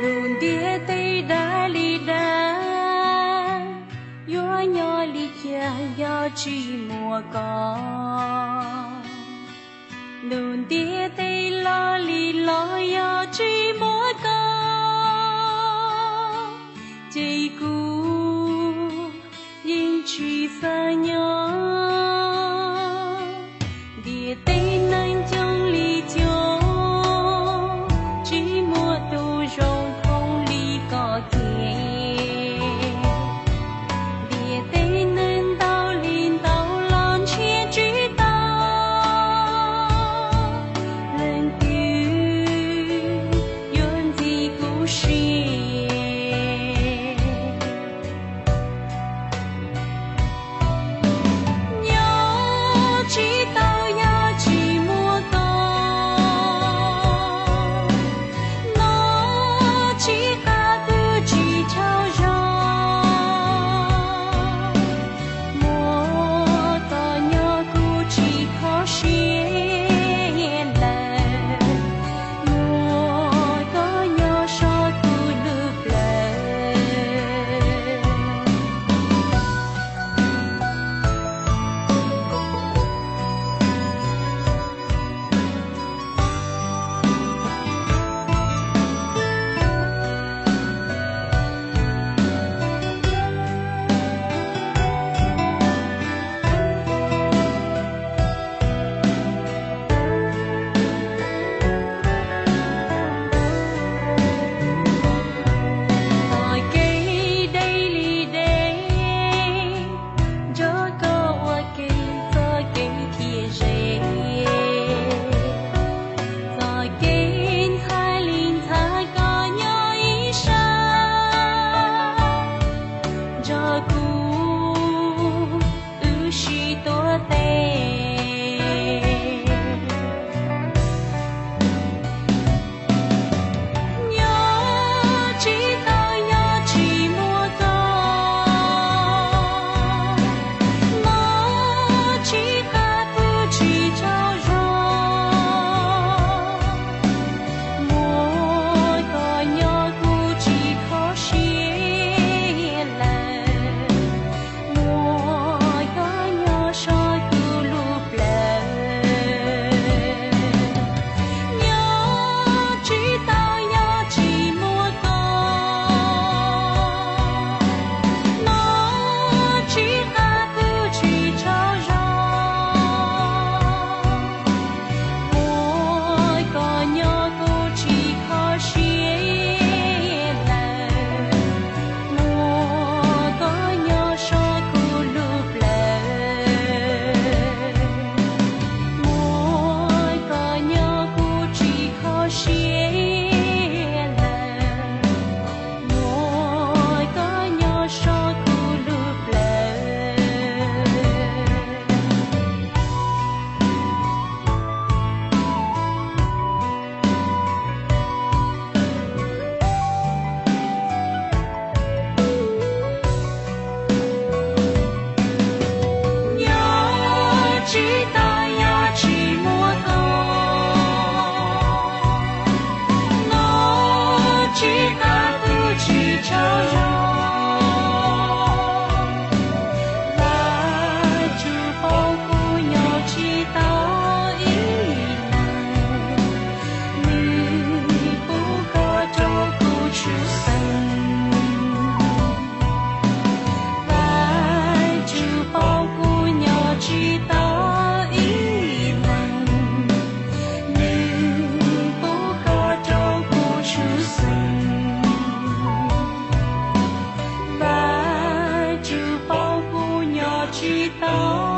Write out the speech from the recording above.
Lub ntiaj teb dab li dab, yuav nyob li cas yog tsis muaj koj. Lub ntiaj teb loj li loj yog tsis muaj koj, ces kuv yeej tsis xav nyob. Ntiaj teb neeg coob li coob, tsis muaj tus zoo thooj li koj kiag. Ntiaj teb neeg ntau li ntau los nrhiav tsis tau leej twg yuav ntxim kuv siab. Nyob tsis tau yog tsis muaj koj, noj tsis qab twb tsis tsaug zog. Muaj koj nyob kuv tsis kho siab lawm, muaj koj nyob soj kuv lub plawv. Txoj kev deb li deb, nrog koj ua ke txoj kev thiaj ze. Txoj kev ntxhab li ntxhab koj nyob ib sab, nrog kuv wb sib tuav tes. Nyob tsis tau yog tsis muaj koj, noj tsis qab twb tsis tsaug zog. Muaj koj nyob kuv tsis kho siab lawm, muaj koj nyob soj kuv lub plawv. Nyob tsis tau yog tsis muaj koj, noj tsis qab twb tsis tsaug zog. Muaj koj nyob kuv tsis kho siab lawm, muaj koj nyob soj kuv lub plawv. Muaj koj nyob kuv tsis kho siab lawm, muaj koj nyob soj kuv lub plawv. Nyob tsis tau yog tsis muaj koj, noj tsis qab twb tsis tsaug zog. Vajtswv paub kuv nyob tsis tau ib leeg, nws pub koj rau kuv tshwj xeeb. Vajtswv paub kuv nyob tsis tau ib leeg, nws pub koj rau kuv tshwj xeeb. Vajtswv paub kuv nyob tsis tau